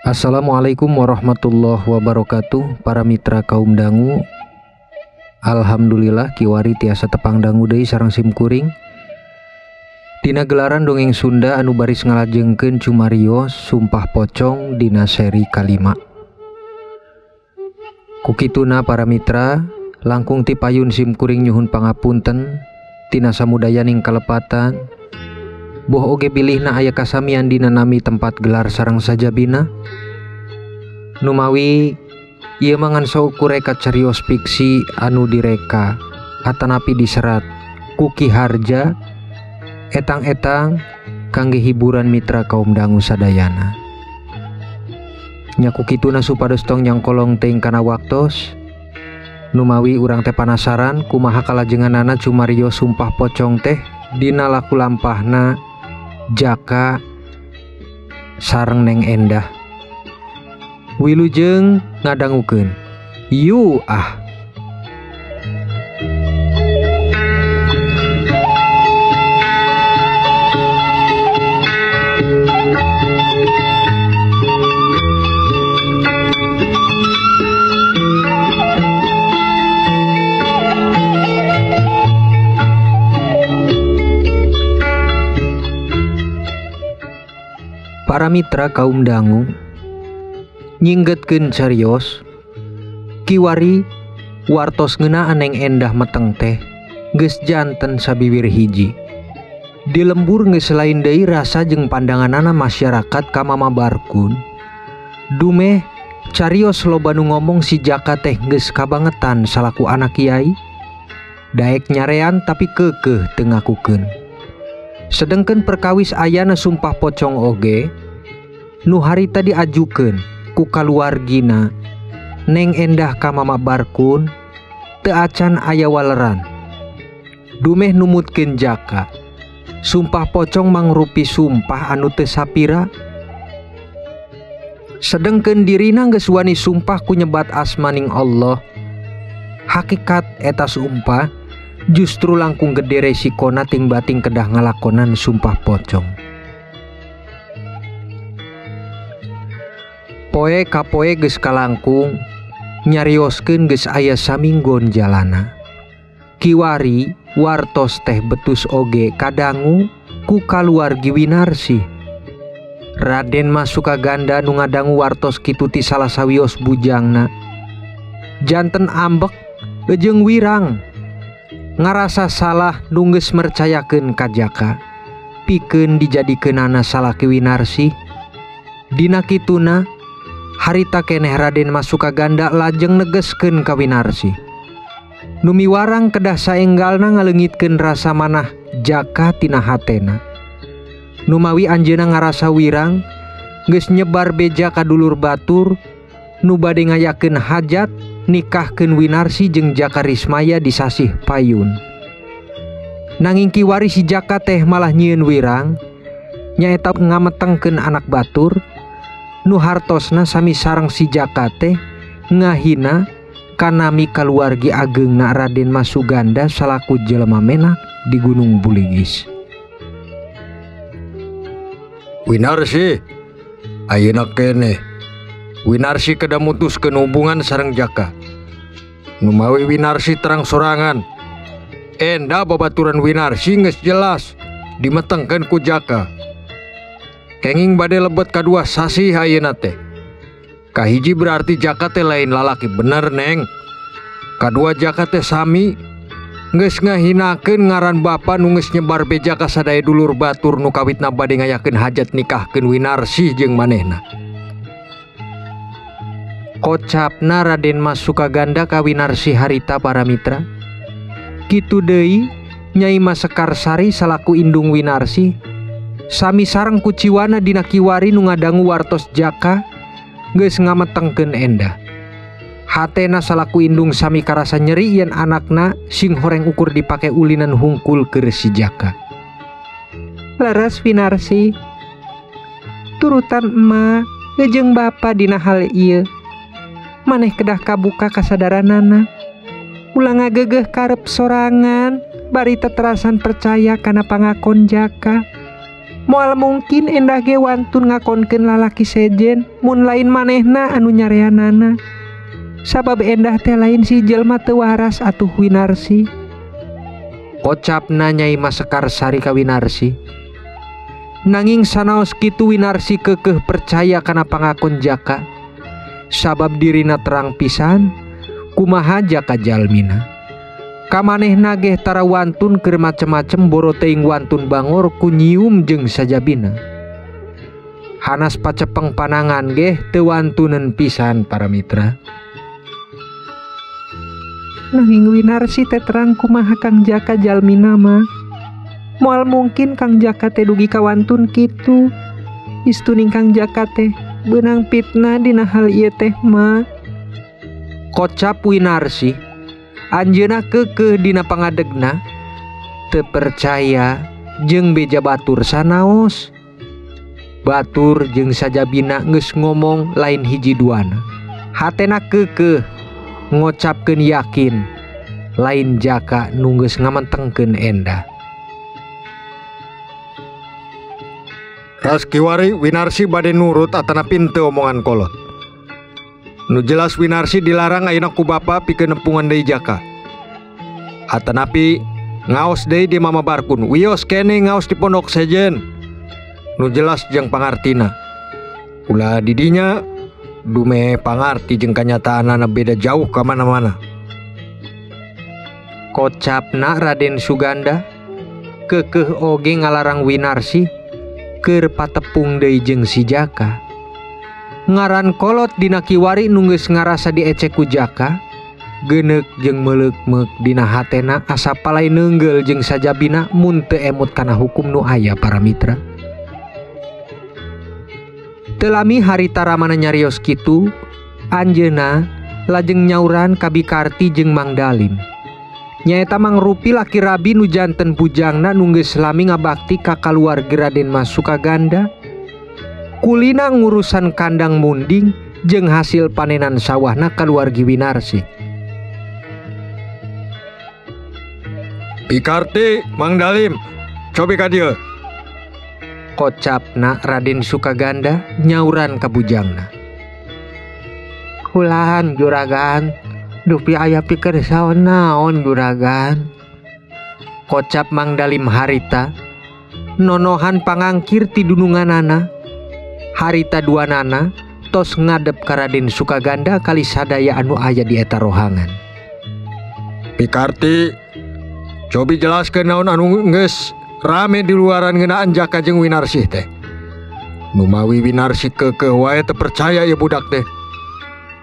Assalamualaikum warahmatullahi wabarakatuh, para mitra kaum dangu. Alhamdulillah kiwari tiasa tepang dangu deui sareng simkuring. Dina gelaran dongeng Sunda anu baris ngalajengkeun cumarios Sumpah Pocong dina seri kalima. Kukituna para mitra, langkung ti payun simkuring nyuhun pangapunten tina samudayaning kalepatan. Boh oge bilihna aya kasamian dina nami tempat gelar sareng sajabina. Numawi ieu mah ngan saukur reka carios fiksi anu direka atanapi diserat ku Ki Harja etang-etang kangge hiburan mitra kaum dangu sadayana. Nya ku kituna supados tong nyangkolong teuing kana waktos. Numawi urang teh panasaran kumaha kalajenganana cumarios Sumpah Pocong teh dina laku lampahna Jaka sareng Neng Endah. Wilujeng ngadangukeun. Yu ah. Para mitra kaum dangu nyinggetkeun carios kiwari wartos ngeunaan Neng Endah meteng teh geus janten sabiwir hiji. Di lembur geus lain deui rasa jeung pandanganana masyarakat ka Mama Barkun. Dumeh carios loba nu ngomong si Jaka teh geus kabangetan salaku anak kiai. Daek nyarean tapi keukeuh teu ngakukeun. Sedengkeun perkawis ayana Sumpah Pocong oge nu harita diajukeun ku kaluargina Neng Endah ka Mama Barkun teu acan aya waleran. Dumeh numutkeun Jaka, Sumpah Pocong mangrupi sumpah anu teu sapira. Sedengkeun dirina geus wani sumpah ku nyebat asmaning Allah. Hakikat eta sumpah justru langkung gede resikona ting bating kedah ngalakonan sumpah pocong. Poe kapoe geus kalangkung nyarioskeun geus aya saminggon jalana. Kiwari wartos teh betus oge kadangu ku kaluargi Winarsih. Raden Mas Sukaganda nu ngadangu wartos kitu ti salah sawios bujangna. Janten ambek jeung wirang. Ngarasa salah nu geus mercayakeun ka Jaka pikeun dijadikeunana salaki Winarsih. Dina kituna harita keneh Raden Mas Sukaganda lajeng negeskeun ka Winarsih. Nu miwarang kedah saenggalna ngaleungitkeun rasa manah Jaka tina hatena. Numawi anjeunna ngarasa wirang geus nyebar beja ka dulur batur nu bade ngayakeun hajat nikahkeun Winarsih jeung Jaka Rismaya di sasih payun. Nanging kiwari si Jaka teh malah nyieun wirang nyaeta ngametengkeun anak batur nu hartosna sami sareng si Jaka teh ngahina kanami kaluargi ageungna Raden Mas Suganda salaku jelema menak di Gunung Buligis. Winarsih ayeuna keneh Winarsih kedah mutuskeun hubungan sareng Jaka. Numawi Winarsih terang sorangan. Endah babaturan Winarsih geus jelas dimetengkeun ku Jaka. Kenging bade lebet kadua sasih ayeuna teh. Kahiji berarti Jaka teh lain lalaki bener Neng. Kadua Jaka teh sami geus ngahinakeun ngaran bapa nu geus nyebar beja ka sadaya dulur batur nu kawitna bade ngayakeun hajat nikahkeun Winarsih jeung manehna. Kocapna Raden Mas Sukaganda ka Winarsih harita para mitra. Kitu deui Nyai Mas Sekarsari salaku indung Winarsih sami sareng kuciwana dina kiwari nu ngadangu wartos Jaka geus ngametengkeun Endah. Hatena salaku indung sami karasa nyeri yen anakna sing horeng ukur dipake ulinan hungkul keur si Jaka. Leres Winarsih, turutan emak jeung bapa dina hal ieu. Maneh kedah kabuka kasadaranana. Ulah ngagegeh karep sorangan bari teterasan percaya kana pangakon Jaka. Moal mungkin Endah ge wantun ngakonkeun lalaki sejen mun lain manehna anu nyareanana. Sabab Endah teh lain si jelma teu waras atuh Winarsi. Kocapna Nyai Mas Sekarsari ka Winarsi. Nanging sanaos kitu Winarsi keukeuh percaya kana pangakon Jaka. Sabab dirina terang pisan kumaha Jaka jalmina. Kamanehna geh tara wantun keur macem-macem boro teuing wantun bangor ku nyium jeung sajabina. Hanas pacepeng panangan geh teu wantuneun pisan para mitra. Nanging Winarsi teh terang kumaha Kang Jaka jalmina mah. Moal mungkin Kang Jaka teh dugi ka wantun kitu. Istuning Kang Jaka teh beunang fitnah dina hal ieu teh mah. Kocap Winarsi, anjeunna keukeuh dina pangadegna, teu percaya jeung beja batur sanaos. Batur jeung sajabina geus ngomong lain hiji duana. Hatena keukeuh ngocapkeun yakin lain Jaka nu geus ngamentengkeun Endah. Ras kiwari Winarsi bade nurut atanapi henteu omongan kolot. Nu jelas Winarsi dilarang ayeuna ku bapa pikeun nempungan deui Jaka. Atanapi ngaos deui di Mama Barkun, wios kene ngaos di pondok sejen. Nu jelas jeung pangartina. Ulah didinya dume pangarti jeung kanyataanana beda jauh ka mana-mana. Kocapna Raden Suganda keukeuh oge ngalarang Winarsi keur patepung deui jeung si Jaka. Ngaran kolot dina kiwari nu geus ngarasa diecek ku Jaka, geuneuk jeung meuleuk-meuk dina hatena asa palai neunggeul jeung sajabina mun teu emut kana hukum nu aya para mitra. Teu lami harita ramana nyarios kitu, anjeunna lajeng nyauran ka Bikarti jeung Mang Dalim. Nyaeta mangrupi laki rabi nu janten bujangna nu geus lami ngabakti ka kaluarga Raden Mas Sukaganda. Kulina ngurusan kandang munding jeung hasil panenan sawahna kaluargi Winarsi. Bikarti, Mang Dalim, cobi ka dieu. Kocapna Raden Sukaganda nyauran ka bujangna. Kulahan juragan, dupi aya pikir saon naon juragan. Kocap Mang Dalim harita, nonohan pangangkir ti dununganana. Harita duanana tos ngadep ka Raden Sukaganda kali sadaya anu aya di eta rohangan. Bikarti, cobi jelaskeun naon anu geus rame di luaran ngeunaan Jaka jeung Winarsih teh. Numawi Winarsih keukeuh wae teu percaya ieu budak teh.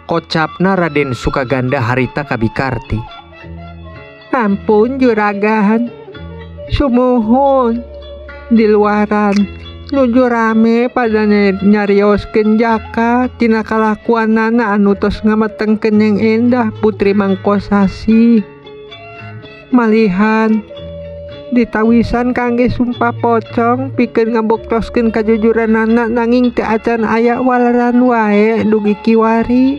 Kocapna Raden Sukaganda harita ka Bikarti. Ampun juragan, sumuhun di luaran nuju rame pada nyarioskeun Jaka tina kalakuanana anu tos ngametengkeun yang Endah putri Mangkosasi. Malihan ditawisan kangge sumpah pocong pikeun ngabuktoskeun kajujuranana nanging teu acan aya waleran wae dugi kiwari.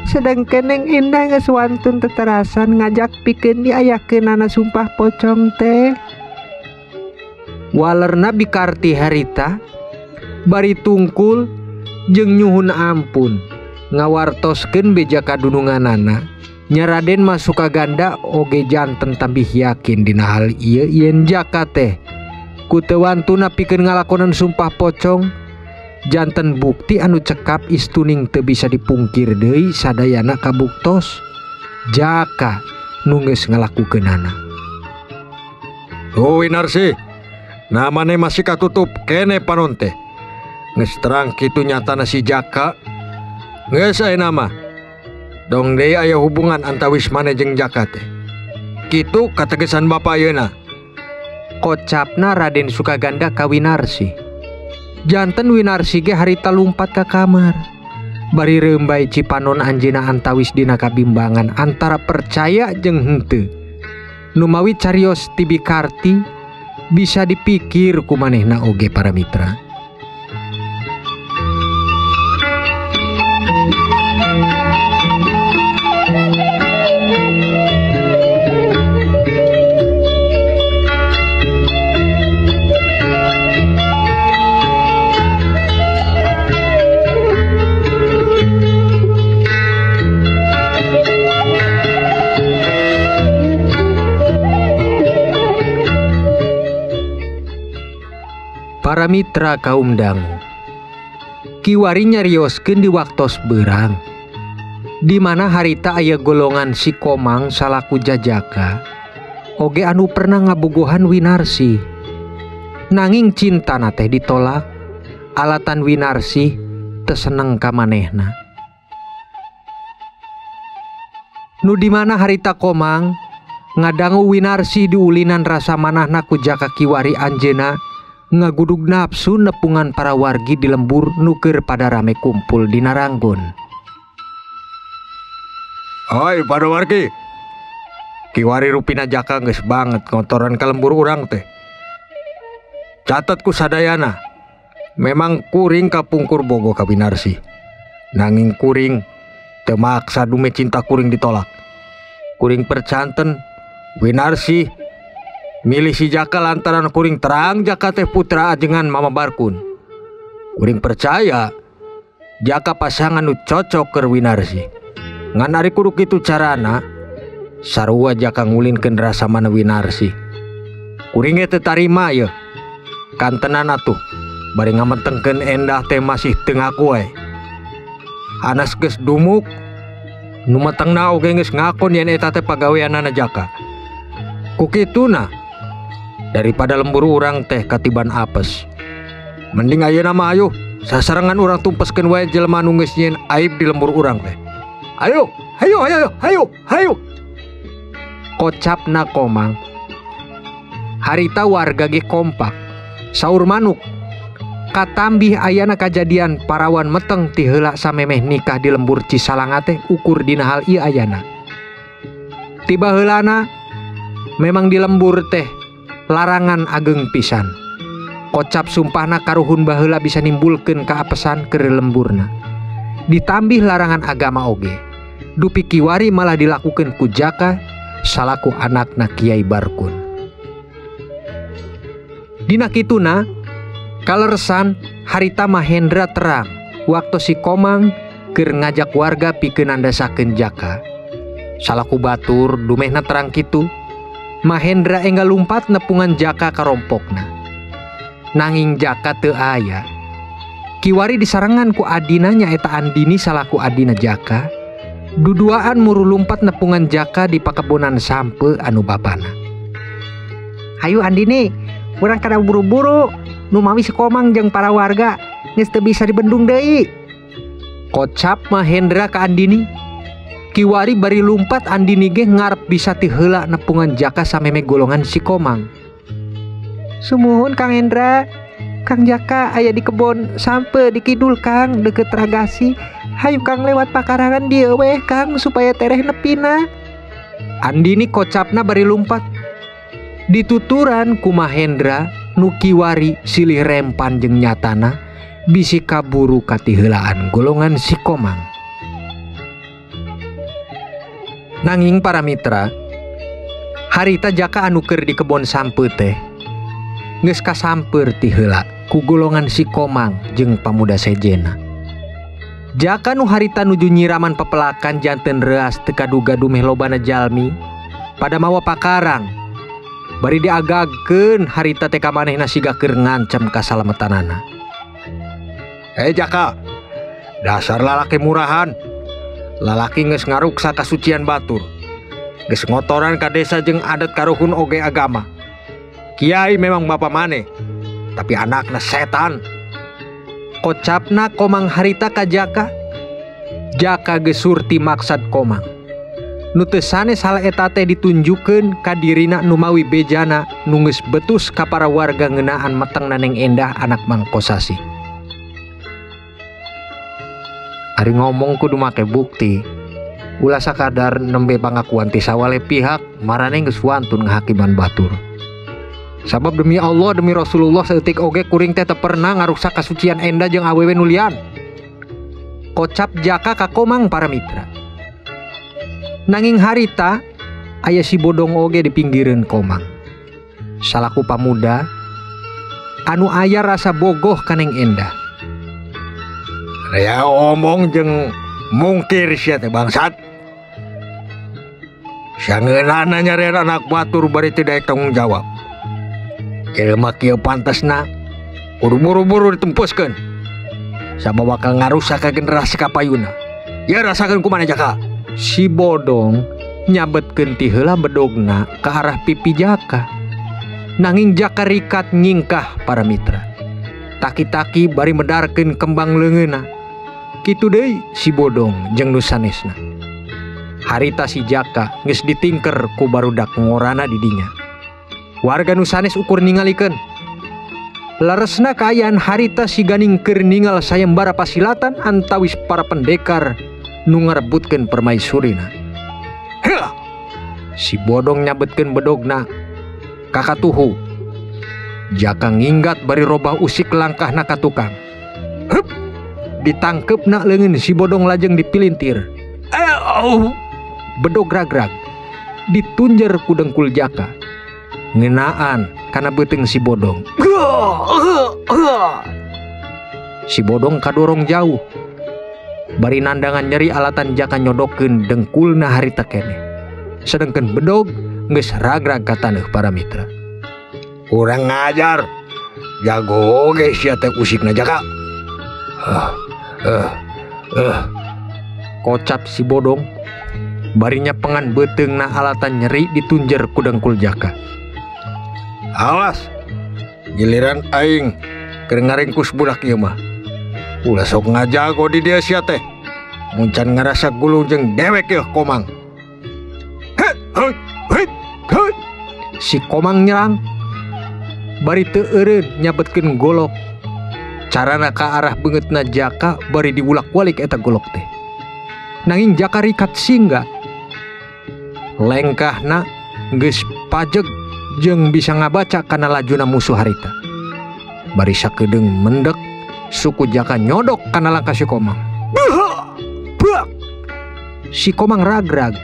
Sedangkeun Neng Endah geus wantun teterasan ngajak pikeun diayakeunana sumpah pocong teh. Walerna Bikarti harita bari tungkul jeung nyuhun ampun ngawartoskeun beja kadununganana. Nya Raden Mas Sukaganda oge janten tambih yakin dina hal ieu yen Jaka teh ku teu wantuna pikeun ngalakonan sumpah pocong janten bukti anu cekap istuning teu bisa dipungkir deui sadayana kabuktos Jaka nu geus ngalakukeunana. Oh Winarsi, namane masih katutup kene panon teh. Geus terang kitu nyatana si Jaka. Geus aya nama. Dong deui aya hubungan antawis maneh jeung Jaka teh. Kitu kategesan bapa ayeuna. Kocapna Raden Sukaganda ka Winarsi. Janten Winarsi ge harita lumpat ka kamar. Bari reumbai cipanon anjeunna antawis dina kabimbangan antara percaya jeung henteu. Numawi carios ti Bikarti bisa dipikir ku manehna oge para mitra. Para mitra kaum dangu, kiwari nyarioskeun di waktos beurang, di mana harita aya golongan si Komang salaku jajaka oge anu pernah ngabogohan Winarsih. Nanging cintana teh ditolak alatan Winarsih teu seneng ka manehna. Nu di mana harita Komang ngadangu Winarsih diulinan rasa manahna ku jaka kiwari anjeuna ngagudug nafsu nepungan para wargi di lembur nu keur pada rame kumpul di naranggon. Oi para wargi, kiwari rupina jaka geus banget ngotoran ka lembur urang teh. Catat ku sadayana, memang kuring kapungkur bogo ka Winarsih. Nanging kuring teu maksa dume cinta kuring ditolak. Kuring percanten Winarsih milih si Jaka lantaran kuring terang Jaka teh putra ajengan Mama Barkun. Kuring percaya Jaka pasangan nu cocok keur Winarsih. Ngan ari kudu kitu carana, sarua Jaka ngulinkeun rasa mana Winarsih. Kuring ge teu tarima yeuh. Kantenan atuh bari ngamentengkeun Endah teh masih teu ngaku wae. Anas geus dumuk nu metengna oge geus ngakon yen eta teh pagaweanana Jaka. Ku kituna daripada lembur urang teh katiban apes, mending ayeuna mah ayo sasarengan urang tumpeskeun wae jelema nu geus nyieun aib di lembur urang teh. Ayo, hayo, hayo, hayo, hayo. Kocapna Komang. Harita warga ge kompak saur manuk. Katambih ayana kajadian parawan meteng ti heula samemeh nikah di lembur Cisalanga teh ukur dina hal ieu ayana. Tiba heulana memang di lembur teh larangan ageng pisan. Kocap sumpahna karuhun baheula bisa nimbulkeun kaapesan keur lemburna. Ditambih larangan agama oge. Dupi kiwari malah dilakukeun ku Jaka salaku anakna Kiai Barkun. Dina kituna kaleresan harita Mahendra terang waktu si Komang keur ngajak warga pikeun nandasakeun Jaka. Salaku batur dumehna terang kitu, Mahendra enggal lumpat nepungan Jaka karompokna. Nanging Jaka teu aya. Kiwari disarengan ku adina nyaeta Andini salaku adina Jaka. Duduaan muru lumpat nepungan Jaka di pakebonan sampe anu bapana. Hayu Andini, urang kada buru-buru. Numawi si Komang jeung para warga geus teu bisa dibendung deui. Kocap Mahendra ka Andini. Kiwari bari lumpat Andini ge ngarep bisa ti heula nepungan Jaka sameme golongan si Komang. Sumuhun Kang Hendra, Kang Jaka aya di kebon sampe di kidul Kang deket Ragasi. Hayu Kang lewat pakarangan dieu weh Kang supaya tereh nepina. Andini kocapna bari lumpat. Dituturan ku Mahendra nu kiwari silih rempan jeung nyatana bisi kaburu katiheulaan golongan si Komang. Nanging para mitra, harita Jaka anu keur di kebon sampe teh geus kasamper ti heula ku golongan si Komang jeung pamuda sejena. Jaka nu harita nuju nyiraman pepelakan janten reuas teu kaduga dumeh lobana jalmi pada mawa pakarang. Bari diagagkeun harita teh ka manehna siga keur ngancam kasalametanana. Jaka, dasar lalaki murahan. Lalaki geus ngaruksa kasucian batur. Geus ngotoran ka desa jeung adat karuhun oge agama. Kiai memang bapa maneh, tapi anakna setan. Kocapna Komang harita ka Jaka. Jaka geus surti maksad Komang. Nu teu sanes hal eta teh ditunjukkeun ka dirina numawi bejana nu geus betus ka para warga ngeunaan metengna Neng Endah anak Mang Kosasih. Ari ngomong kudu make bukti. Ulah sakadar nembe pangakuan ti sawale pihak marane geus wantun ngahakiman batur. Sabab demi Allah demi Rasulullah saeutik oge kuring teh teu pernah ngaruksak kasucian Endah jeung awewe nu lian. Kocap Jaka ka Komang para mitra. Nanging harita aya si bodong oge di pinggireun Komang. Salaku pamuda anu aya rasa bogoh ka Neng Endah. Ya omong jeung mungkir sia teh bangsat. Sangeunana nyarian anak batur bari teu daek tanggung jawab. Jelema kieu pantesna Kudu buru-buru ditempuskeun. Sabab bakal ngarusak ka generasi kapayuna. Ya rasakeun kumaha Jaka. Si Bodong nyabetkeun ti heula bedogna ka arah pipi Jaka. Nanging Jaka rikat nyingkah para mitra. Taki-taki bari medarkeun kembang leungeunna. Kitu deui si Bodong jeung nu sanesna. Harita si Jaka geus ditingker ku barudak ngorana di dinya. Warga nu sanes ukur ningalikeun. Leresna kaayaan harita si Ganing keur ningal sayembara pasilatan antawis para pendekar nu ngarebutkeun permaisurina. Heuh! Si Bodong nyabetkeun bedogna ka katuhu. Jaka nginggat bari robah usik langkahna ka tukang. Hup! Ditangkepna leungeun si Bodong lajeng dipilintir. Au! Bedog ragrag ditunjer ku dengkul Jaka. Ngenaan kana beuteung si Bodong. Si Bodong kadorong jauh. Bari nandangan nyeri alatan Jaka nyodokkeun dengkulna harita keneh. Sedengkeun bedog geus ragrag ka taneuh para mitra. Kurang ngajar. Jago oge sia teh usikna Jaka. Kocap si Bodong. Barinya pengan beuteungna alatan nyeri ditunjer ku dengkul Jaka. Awas, giliran aing keur ngaringkus budak ieu mah. Ulah sok ngajago di dieu sia teh. Mun can ngarasa gulung jeung dewek ieu Komang. Si Komang nyerang bari teu eureun nyabetkeun golok. Carana ka arah beungeutna Jaka bari diwulak-walik eta golok teh. Nanging Jaka rikat singga. Lengkahna geus pajeg jeung bisa ngabaca kana lajuna musuh harita. Bari sakedeung mendek, suku Jaka nyodok kana langkah si Komang. Bak! Si Komang ragrag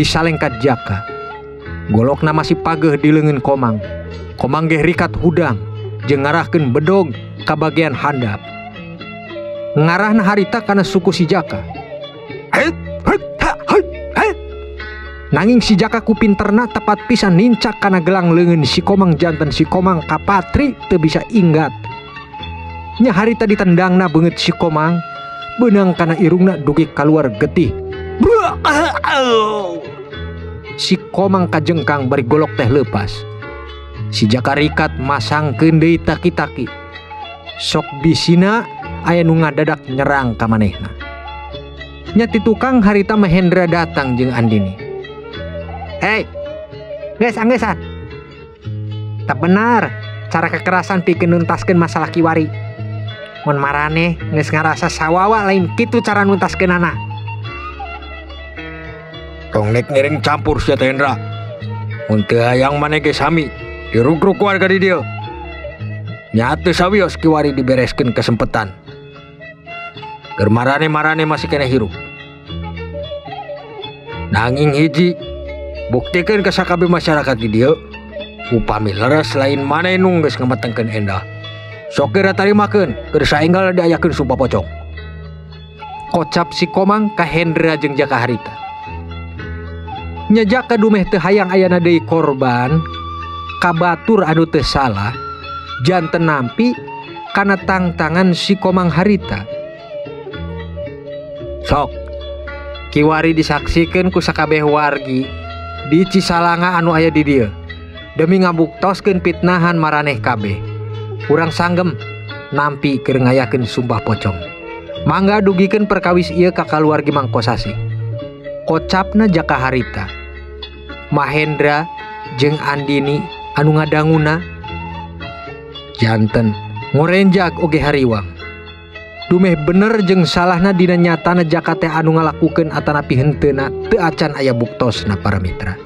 disalengkat Jaka. Golokna masih pageuh di leungeun Komang. Komang geh rikat hudang jeung ngarahkeun bedog ka bagian handap. Ngarahna harita kana suku si Jaka. Nanging si Jaka ku pinterna tepat pisan nincak kana gelang leungeun si Komang janten si Komang kapatri teu bisa inggat. Nya harita ditendangna beungeut si Komang, beunang kana irungna dugi kaluar getih. Si Komang kajengkang bari golok teh leupas. Si Jaka rikat masangkeun deui taki-taki. Sok bisina aya nu ngadadak nyerang ka manehna. Nya ti tukang harita Mahendra datang jeung Andini. Hei, geus anggesan. Tak benar cara kekerasan pikeun nuntaskeun masalah kiwari. Mun maraneh geus ngarasa sawawa lain kitu cara nuntaskeunana. Tong nek ngiring campur sia teh Hendra. Mun teu hayang maneh ge sami dirugruk warga di dieu. Nya teu sawios kiwari dibereskeun kesempetan. Keur marane-marane masih keneh hirup. Nanging hiji buktikeun ka sakabeh masyarakat di dieu upami leres lain maneh nu geus ngametengkeun Endah. Sok geura tarimakeun keur saenggal diayakeun sumpah pocong. Kocap si Komang ka Hendra jeung Jaka harita. Nya Jaka dumeh teu hayang ayana deui korban ka batur anu teu salah janten nampi kana tangtangan si Komang harita. Sok kiwari disaksikeun ku sakabeh wargi di Cisalanga anu aya di dieu demi ngabuktoskeun fitnahan maraneh kabeh. Urang sanggem nampi keur ngayakeun sumpah pocong. Mangga dugikeun perkawis ieu ka kaluargi Mangkosasi. Kocapna Jaka harita. Mahendra jeung Andini anu ngadanguna janten ngorenjag oge hariwang. Dumeh bener jeung salahna dina nyatana Jaka teh anu ngalakukeun atanapi henteuna teu acan aya buktosna para mitra.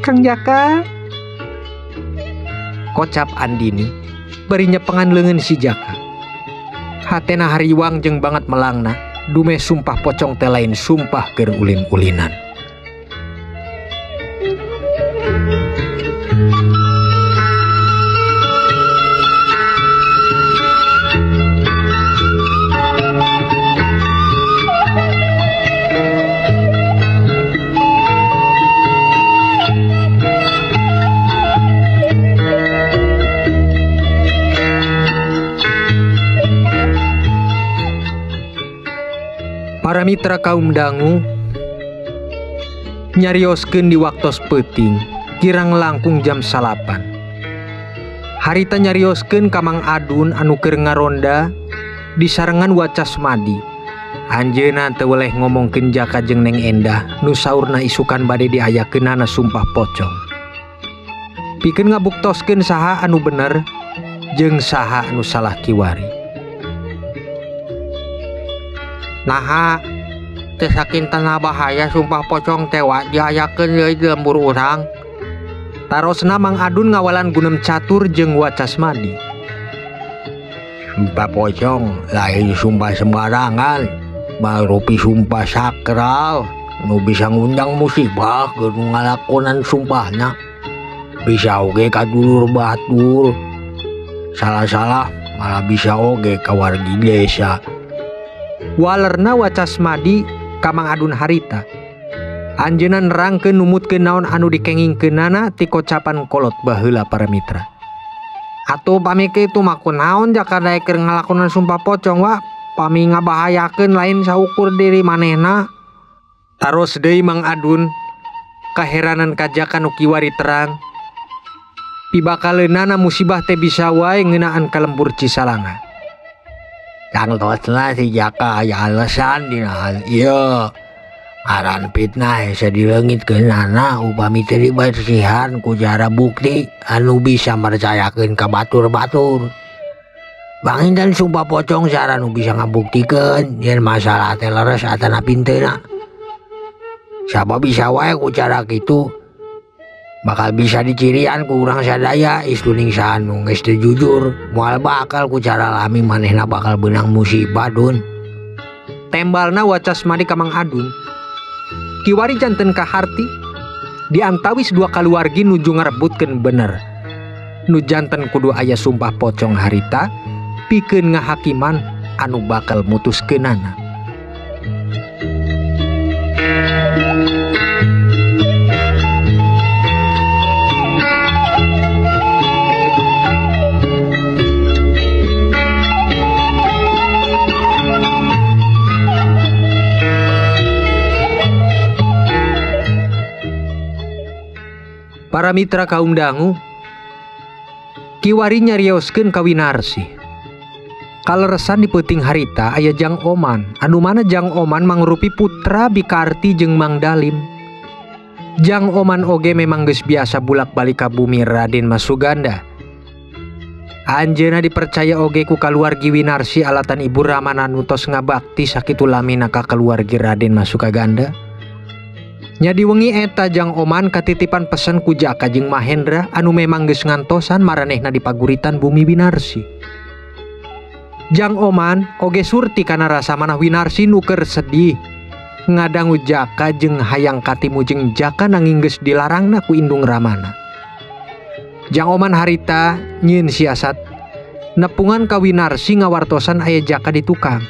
Kang Jaka, kocap Andini bari nyepengan leungeun si Jaka. Hatena hariwang jeung banget melangna dumeh sumpah pocong teh lain sumpah keur ulin-ulinan. Para mitra kaum dangu nyarioskeun di waktos peuting kirang langkung jam 9. Harita nyarioskeun ka Mang Adun anu keur ngaronda disarengan Wa Casmadi. Anjeunna teu weleh ngomongkeun Jaka jeung Neng Endah nu saurna isukan bade diayakeunana sumpah pocong. Pikeun ngabuktoskeun saha anu bener jeung saha anu salah kiwari. Naha teu sakintena bahaya sumpah pocong teh wa diayakeun deui di lembur urang. Tarosna Mang Adun ngawalan Gunem Catur jeung Wa Casmadi. Sumpah pocong lain sumpah sembarangan, marupi sumpah sakral nu bisa ngundang musibah keur ngalakonan sumpahna. Bisa oge ka dulur batur, salah-salah malah bisa oge ka wargi desa. Walerna Wa Casmadi ka Mang Adun harita. Anjeunna nerangkeun numutkeun naon anu dikengingkeunana ti kocapan kolot baheula para mitra. Atuh pami kitu mah kunaon Jaka daek keur ngalakonan sumpah pocong wa, pami ngabahayakeun lain saukur diri manehna. Taros deui Mang Adun kaheranan ka Jaka nu kiwari terang. Pibakaleunana musibah teh bisa wae ngeunaan ka lembur Cisalanga. Tangtosna si Jaka aya alasan dina hal ieu. Aran fitnah hese dileungitkeunana upami teu dibersihan ku cara bukti anu bisa mercayakeun ka batur-batur. Banginten sumpah pocong cara nu bisa ngabuktikeun yen masalah teh leres atanapi henteu. Sabab bisa wae ku cara kitu bakal bisa dicirian ku urang sadaya istuning saha nu geus teu jujur, moal bakal ku cara lami manehna bakal beunang musibah dun. Tembalna Wa Casmadi ka Mang Adun. Kiwari janten kaharti diantawis dua kaluargi nuju ngarebutkeun bener. Nu janten kudu aya sumpah pocong harita pikeun ngahakiman anu bakal mutuskeunana. Para mitra kaum dangu kiwari nyarioskeun ka Winarsi. Kaleresan di peuting harita aya Jang Oman, anu mana Jang Oman mangrupi putra Bikarti jeung Mang Dalim. Jang Oman oge memang geus biasa bulak-balik ka bumi Raden Mas Suganda. Anjeunna dipercaya oge ku kaluargi Winarsi alatan ibu Ramana nu tos ngabakti sakitu lamina ka kaluargi Raden Mas Sukaganda. Nya di wengi eta Jang Oman katitipan pesen ku Jaka jeung Mahendra anu memang geus ngantosan maranehna di paguritan bumi Winarsi. Jang Oman oge surti kana rasa manah Winarsi nu keur sedih ngadangu Jaka jeung hayang katimu jeung Jaka nanging geus dilarangna ku Indung Ramana. Jang Oman harita nyieun siasat nepungan ka Winarsi ngawartosan aya Jaka di tukang.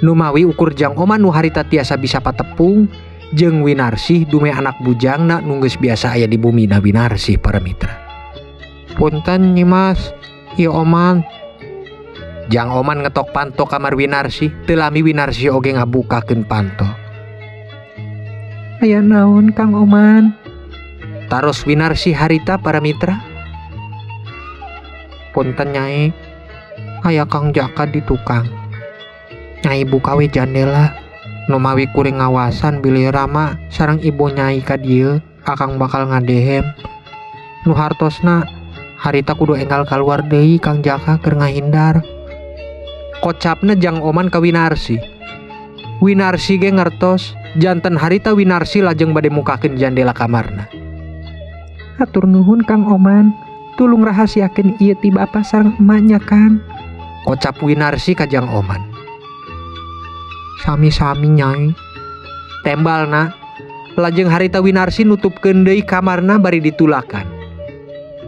Numawi ukur Jang Oman nu harita tiasa bisa patepung jeung Winarsih dume anak bujangna nu geus biasa aya di bumi na Winarsih para mitra. Punten Nyimas, ieu Oman. Jang Oman ngetok panto kamar Winarsih, teu lami Winarsih oge ngabukakeun panto. Aya naon Kang Oman? Taros Winarsih harita para mitra. Punten Nyai, aya Kang Jaka di tukang. Nyai buka we jandela. Numawi kuring ngawasan bilih Rama sareng ibu Nyai ka dieu, akang bakal ngadehem. Nu hartosna harita kudu enggal kaluar deui Kang Jaka keur ngahindar. Kocapna Jang Oman ka Winarsi. Winarsi ge ngertos janten harita Winarsi lajeng bade mukakeun jandela kamarna. Hatur nuhun Kang Oman, tulung rahasiakeun ieu ti bapa sareng emaknya Kang. Kocap Winarsi ka Jang Oman. Sami-sami Nyai. Tembalna lajeng harita Winarsi nutupkeun deui kamarna bari ditulakan.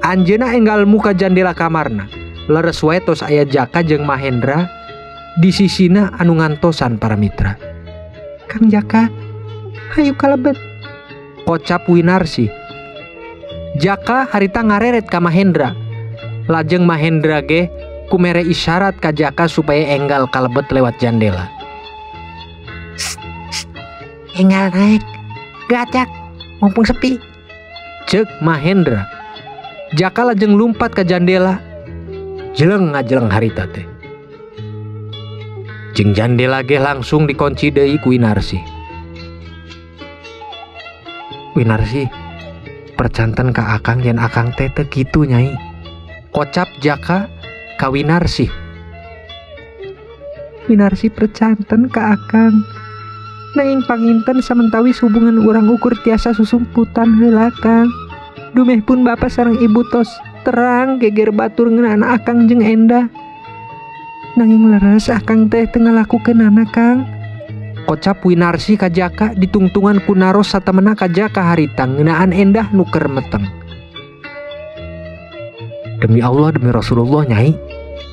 Anjeunna enggal muka jandela kamarna. Leres wae tos aya Jaka jeung Mahendra di sisina anu ngantosan para mitra. Kang Jaka, hayu kalebet. Kocap Winarsi. Jaka harita ngareret ka Mahendra. Lajeng Mahendra ge kumere isyarat ka Jaka supaya enggal kalebet lewat jandela. Enggal naik. Gacak mumpung sepi. Cek Mahendra. Jaka lajeng lumpat ka jandela. Jeleng ngajeleng harita teh. Jeung jandela ge langsung dikunci deui ku Winarsi. Winarsi, percanten ka akang yen akang teh teu kitu nyai. Kocap Jaka ka Winarsi. Winarsi percanten ka akang. Nanging panginten samentawis hubungan urang ukur tiasa susumputan heula Kang. Dumeh pun bapak sareng ibu tos terang geger batur ngeunaan akang jeung Endah. Nanging leres akang teh teu ngalakukeunana Kang. Kocap Winarsi ka Jaka ditungtungan ku naros satemena ka Jaka harita ngeunaan Endah nu keur meteng. Demi Allah demi Rasulullah nyai,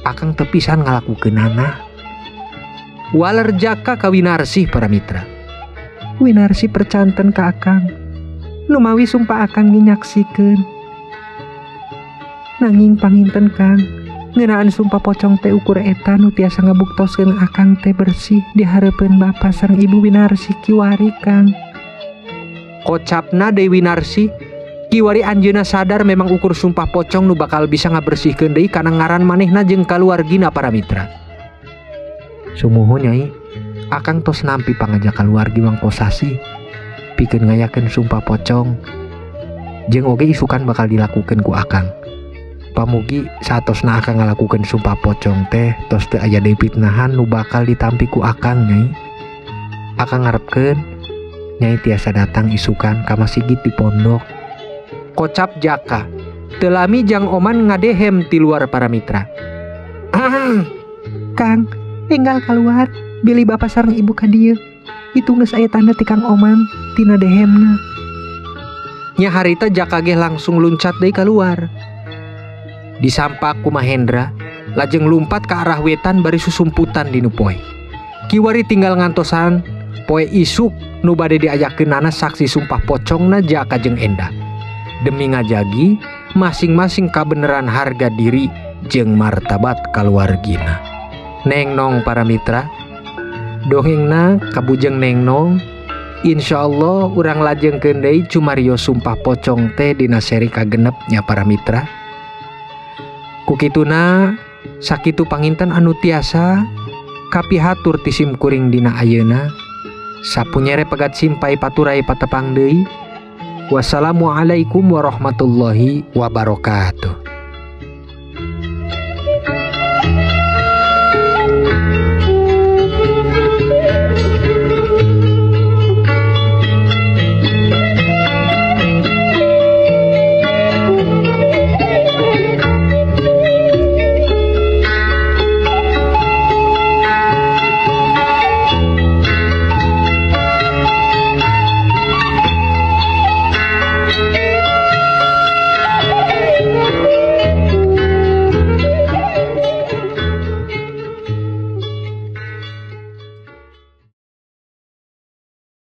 akang teu pisan ngalakukeunana. Waler Jaka ka Winarsi para mitra. Winarsi percanten ka akang. Numawi sumpah akang nyaksikeun. Nanging panginten Kang, ngeunaan sumpah pocong teh ukur eta nu tiasa ngabuktoskeun akang teh bersih di hareupeun bapa sareng ibu Winarsi kiwari Kang. Kocapna deui Winarsi, kiwari anjeunna sadar memang ukur sumpah pocong nu bakal bisa ngabersihkeun deui kana ngaran manehna jeung kaluargina para mitra. Sumuhun nyai, akang tos nampi pangajak kaluargi Mangkosasi pikeun ngayakeun sumpah pocong. Jeung oge isukan bakal dilakukeun ku akang. Pamugi saatosna akang ngalakukeun sumpah pocong teh tos teu aya deui fitnahan nu bakal ditampi ku akang nyai. Akang ngarepkeun nyai tiasa datang isukan ka masigit di pondok. Kocap Jaka, teu lami Jang Oman ngadehem ti luar para mitra. Kang, enggal keluar, bilih bapak sareng ibu ka dieu. Itu geus aya tanda ti Kang Oman tina dehemna. Nya harita Jaka ge langsung luncat deui keluar. Disampak ku Mahendra, lajeng lumpat ke arah wetan bari susumputan di nu poe. Kiwari tinggal ngantosan poe isuk nu bade diayakeunana saksi sumpah pocongna Jaka jeung Endah. Demi ngajagi masing-masing kabeneran harga diri jeung martabat kaluargina. Neng nong para mitra, dongengna kabujeng neng nong. Insyaallah urang lajengkeun deui cumarios sumpah pocong teh dina seri kagenep nya para mitra. Kukituna sakitu panginten anu tiasa kapihatur ti simkuring dina ayeuna. Sapunyere pegat simpai paturai patepang deui. Wassalamualaikum warahmatullahi wabarakatuh.